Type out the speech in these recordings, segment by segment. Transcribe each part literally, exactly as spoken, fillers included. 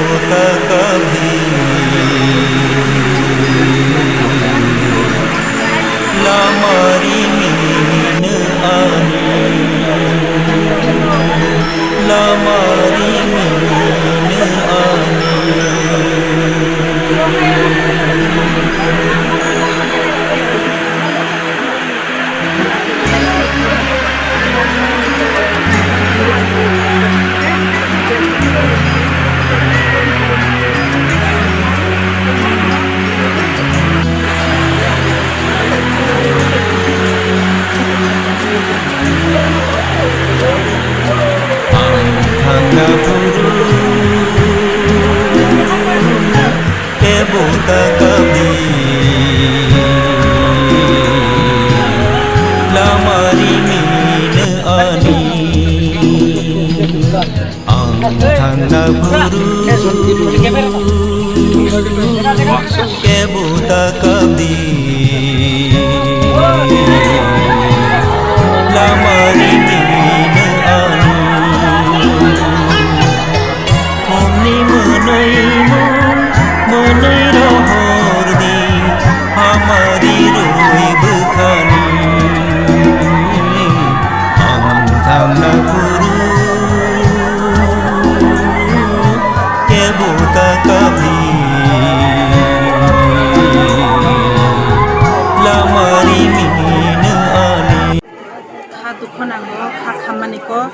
Kota kabhi lamari mine ani, lamari mine ani. Ang thangna phuru kebo ta kabi, lamari mine ani. Ang thangna phuru kebo ta kabi, lamari mine ani. Hwnwi mwnwi mung, mwnwi rohor di, hamari rwi bwkhani. Ang thangna phuru kebo ta kabi, lamari mine ani. Kha dukho nango, kha khammani kok.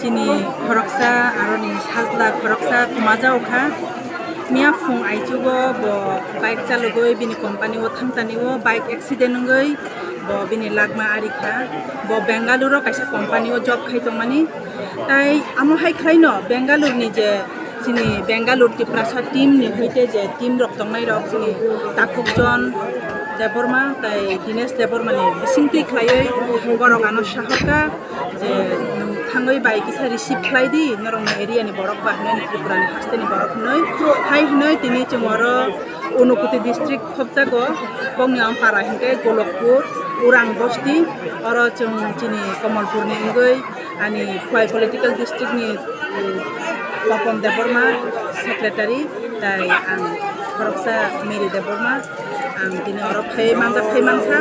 Chini khoroksa, aroni sajla khoroksa kwmajao kha. Miya phung aichugo bo bike chalogwi bini company o thangtani o bike accident wngwi bo bini lakma ari kha. Bo Bengaluru o kaisa company o job khai tongmani. Tai amo hai khlaino Bengaluru ni je chini Bengaluru Tiprasa team ni hoite je team rok tongnai rok chini Takhukjon Debbarma tai Dinesh Debbarma ni bisingtwi khlaiwi borok ano sahorkha je nwng thangwi bai kisa receive khlai di norokni area ni borok ba hinwi Tripura ni haste ni borok hinwi hai hinwi tini chwng oro Unakoti district khopjago bokni ampara hinkhe Golokpur Urang bosti oro chwng chini Komolpur ni wngwi ani Khowai political district ni Papon Debbarma, secretary, tai ang khoroksa Mary Debbarma. Ang tini oro phai manjak, phai mansa,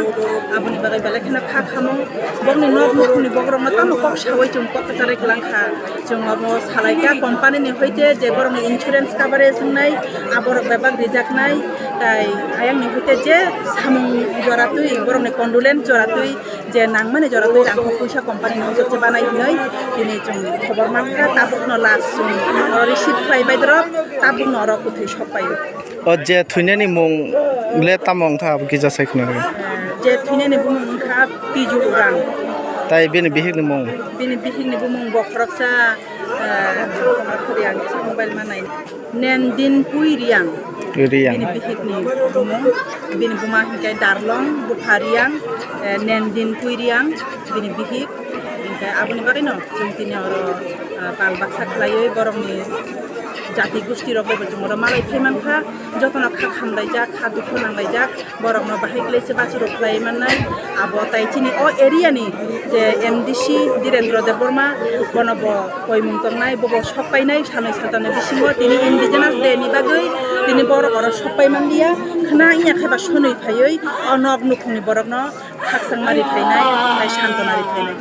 aboni bagwi belai kheno kha khamung. Bokni nok nukhungni bokrokno tamo kok saui chwng kok kwcharwi kwlang kha. Chwng omo salaikha company ni hoite je borokni insurance coverage wngnai, aborok bebak rijaknai, tai ayang ni hoite je samung jora twi, borokni condolence jora twi, je nangmani jora twi rang kok puisa company ni hoite se banai hinwi tini chwng khobor mankha, tabukno last chwng oro receive khlai bai dorok, tabukno oro kwthwi sok pai o. O je thwinani mung le tamo wngkha abo kisa sai khna rw. Je thwinani bumung wngkha Piju Urang. Tai bini bihikni mung? Bini bihikni bumung bo khoroksa, eh, khoroksa ang mobile ma nai. Nendin Pui Riang. Riang. Bini bihikni bumung, bini buma hinkhe Darlong, bupha Riang, eh, Nendin Pui Riang, bini bihik. Hinkhe aboni bagwino chwng tini oro, ah, pal baksa khlaiwi borokni jati gosti rok bai bo chwng oro malai phai mankha. Jotono kha khamlaijak, kha dukhu nanglaijak. Borokno bahai khlai se bachuro khlai mannai. Abo tai chini o area ni je M D C Direndra Debbarma, bono bo koimung tongnai, bobo sok painai, salnwi saltamni bisingo tini Indigenous Day ni bagwi tini borok oro sok pai manliya. Khna wngya khe ba sonwi phaiwi o nok nukhungni borokno khakchangma ri phainai, tai santona ri phainai.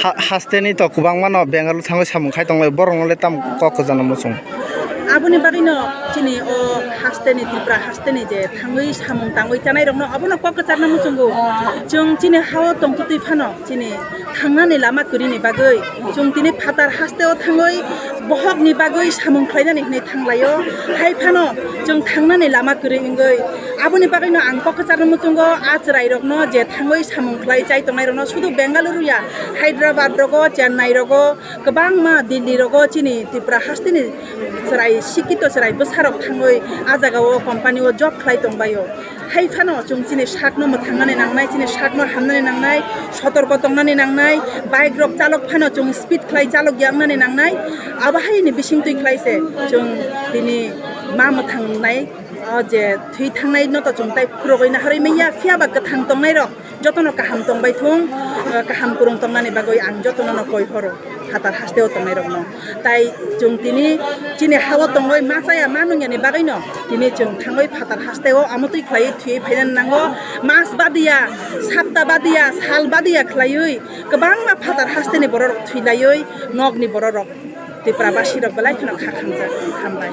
Ha-, hasteni to kwbangma no Bengaluru thangwi samung khai tonglai, borokno le tam kok kwchangno muchung? Aboni bagwino chini o hasteni, Tripura hasteni je thangwi samung tangwi chanai rokno abono kok kwcharno muchungo. Chwng chini hao tongtwtwi phano chini thangnani lama kwrwini bagwi chwng tini phatar hasteo thangwi bohokni bagwi samung khlainani hwnwi thanglaio. Hai phano chwng thangnani lama kwrwi wngwi aboni bagwino ang kok kwcharno muchungo, a chwrairokno je thangwi samung khlai chai tongnairokno sudu Bengaluru ya, Hyderabad rogo, Chennai rogo, kwbangma Delhi rogo chini Tripura hasteni chwrai sikito chwrai bwsarok thangwi a jagao company o job khlai tongbaio. Hai phano chwng chini sakno mwthangnani nangnai, chini sakno hamnani nangnai, sotorko tongnani nangnai, bike rok chalok phano chwng speed khlai chalok ya wngnani nangnai. Abo haini bisingtwi khlai se chwng tini ma mwthangnai, o je thwi thangnai no to chwng tai phurogwi naharwi manya, phiya ba kwthang tongnai rok jotono kaham tongbai thung, kaham kwrwng tongnani bagwi ang jotono no koi horo. Phatar hasteo tongnairokno. Tai chwng tini chini hao tongwi ma chaya ma nungyani bagwino tini chwng thangwi phatar hasteo amotwi khlaiwi thwiwi phaina nango. Mas badiya, sapta badiya, sal badiya khlaiwi kwbangma phatar hasteni bororok thwilaiwi nokni bororok Tripura basirok belai kheno kha khamjak. Hambai.